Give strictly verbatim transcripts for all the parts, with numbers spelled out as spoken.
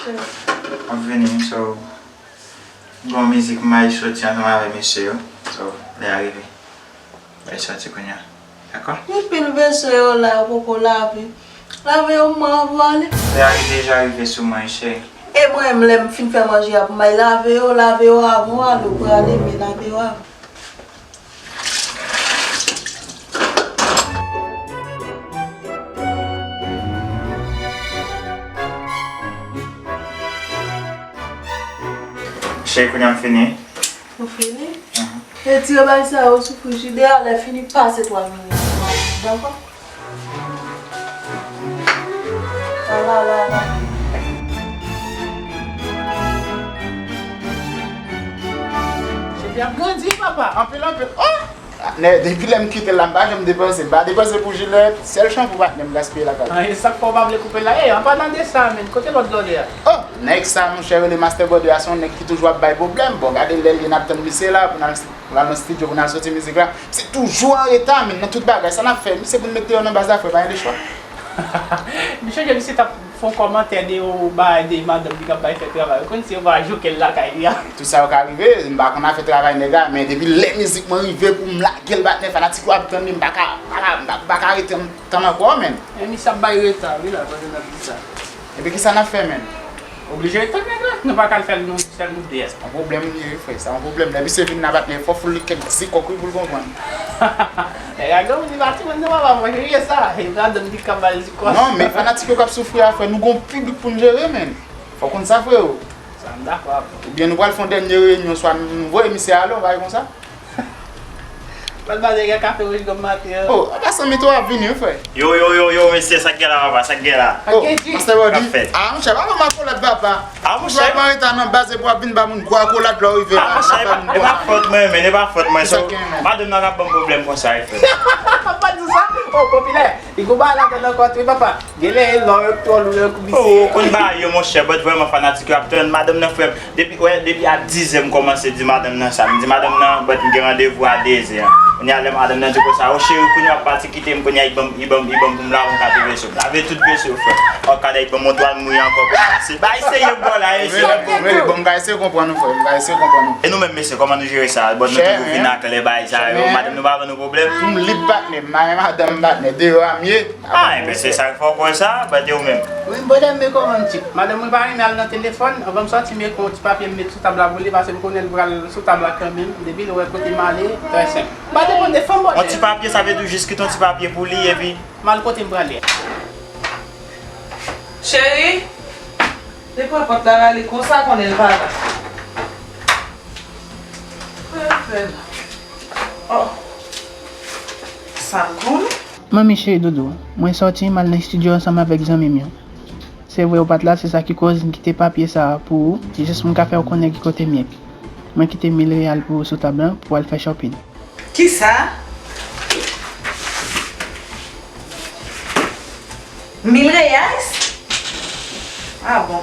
M ap vini, so, gon mizik m bay soti ansanm avè mesye yo. So, lè a rive, bay soti kounye a. Dakò? Gen pil vese yo la, yo poko lave. Lave yo, m anvan ale. Lè a deja rive sou mwen, cheri. E mwen menm, lè m fin fè manje a pou m al lave yo, lave yo avan w ale, ou prale, men lave yo avan. Cheri, kounye a m fini. Ou fini? Mhm. Retire bagay sa yo sou frijidè a, lè fini pase twa minit. Dakò? La, la, la, la. Epi ap grandi, papa, anpil, anpil. Oh! Nè, depi lè m kite l la, m pa janm depanse. M pa depanse pou jilèt, sèl chanpou patnè m gaspiye lakay. Ah, e sa k fè w pa vle koupe l la. Ey, an palan de sa, menn, kote lòt blòdè a? Oh, nèg sa, monchè, rele Master Blòdè a, se yon nèg ki toujou ap bay pwoblèm. Bon, gade lè l ye, n ap tann misye la pou n al, pou n al nan estidyo, pou n al soti mizik la. Misye toujou an reta, menn, nan tout bagay. Sa n ap fè? Misye pou n met deyò nan baz la, frè, pa gen de chwa. M sonje misye t ap fè yon kòmantè de yon bagay de madanm li k ap bay fè travay. Ou konn si yo va joke l lakay li a. Tout sa yo ka rive, m pa konn afè travay nèg la, men depi lè mizik mwen rive pou m lage l, patnè, fanatik yo ap tann li, m pa ka, pa ka, m pa, pa ka rete tann ankò, menn. Men misye ap bay reta, wi, la, pandan n ap di sa. Epi kisa n ap fè, menn? Oblije tann nèg la, nou pa ka al fè l nou sèl nou de. Sa yon pwoblèm li ye, wi, frè, sa yon pwoblèm. Lè misye vin la, patnè, fò fout li kèk zikòk, wi, pou l konprann. Nèg la granmoun, li pa timoun non, papa, mwen, se sa, e madanm li k ap ba l zikòk. Non, men fanatik yo k ap soufri a, frè, nou gon piblik pou n jere, menn. Fò w konn sa, freo. Sa m dakò avè w. Oubyen nou pral fè yon dènye reyinyon, swa nou voye misye ale, yon bagay konsa. Pral ba nèg la kafe wouj gòm maten an. Oh, an pasan, Mito ap vini, wi, frè. Yo, yo, yo, yo, mesye, sa k gen la, papa, sa k gen la? Oh, Master Body. K ap fèt? Ah, monchè, pa ban m akolad, papa. Ah, monchè. Ou ap anreta nan baz epi w ap vin ba moun gwo akolad lè w rive la. Ah, monchè, e pa fòt mwen, men, e pa fòt mwen. So, madanm nan k ap ban m pwoblèm konsa, wi, frè. Pa di sa. Oh, popilè. Li gon bagay ladan nan kò tou, wi, papa. Genlè e lò yo k twò lou nan kou misye. Oh, ou konn bagay yo, monchè, but vrèman fanatik yo ap tann madanm nan, frè m. Depi, wè, depi a dizè m kòmanse di madanm nan sa. M di madanm nan, but m gen randevou a dezè. Kounye a lè madanm nan di konsa, "O cheri, kounye a w ap pati kite m, kounye a, li ban m, li ban m, li ban m pou m lave yon kate veso." M lave tout veso yo, frè. Òkada, li ban m yon twal mouye ankò pou m pase. Bagay serye m ba w la, e serye m ba w. Bon, m ka eseye konprann ou, frè, m ka eseye konprann ou. E nou menm, mesye, kòman nou jere sa? Bon, nou toujou vin ak lè bagay sa yo, madanm nou pa ban nou pwoblèm. M lib patnè, m pa gen madanm patnè, deyò a m ye. Ah, enben se sa k fè w kwè sa, but e ou menm? Wi, m bòdè m, men kòman m tip? Madanm mwen pa renmen al nan telefòn, anvan m sòti, m ekri yon ti papye, m met sou tab la pou li, paske m konnen l pral sou tab la kanmenm, depi l wè kote m ale, trè senp. M pa depann de fanm bòdè. Yon ti papye, sa vle di w jis kite yon ti papye pou li, epi? M al kote m prale a. Cheri, depi w wè pòt la rale konsa, konnen l pa la. Kòman l fè la? Oh, sa gou. Manmi cheri doudou, mwen sòti, m al nan estidyo ansanm avèk zanmi m yo. Se vre ou pa t la, se sa ki koz m kite papye sa a pou ou, jis m ka fè w konnen ki kote m ye. Mwen kite mil reyal pou ou sou tab lan pou w al fè shopping. Kisa? Mil reyal? Ah bon.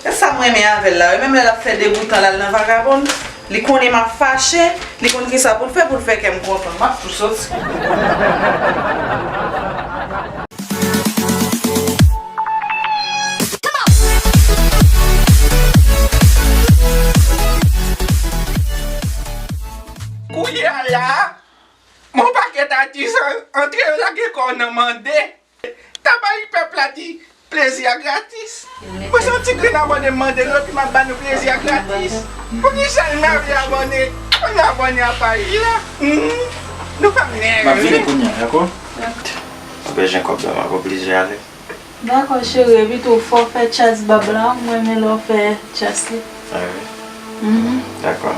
Se sa m renmen avè l la wi. Menm lè l ap fè degoutan l al nan vagabon, li konnen m ap fache, li konn kisa pou l fè, pou l fè kè m kontan. M ap tou soti. Kounye a la, yon pakèt atis an-, antre yo lage kò yo nan mande. Tabay pèp la di, plezi a gratis. Mwen se yon ti grenn abòne m mande nou, epi m ap ba nou plezi a gratis. Poukisa nou pa vle abòne? Ann abòne a paj la. Hmm. Nou fè m nève. M ap vini kounye a, dakò? Ou bezwen kòb la, m ap oblije ale. Dakò, cheri, epi tou, fò w fè chas bab la, m renmen lè w fè chas li. Ah wi. Mhm. Dakò.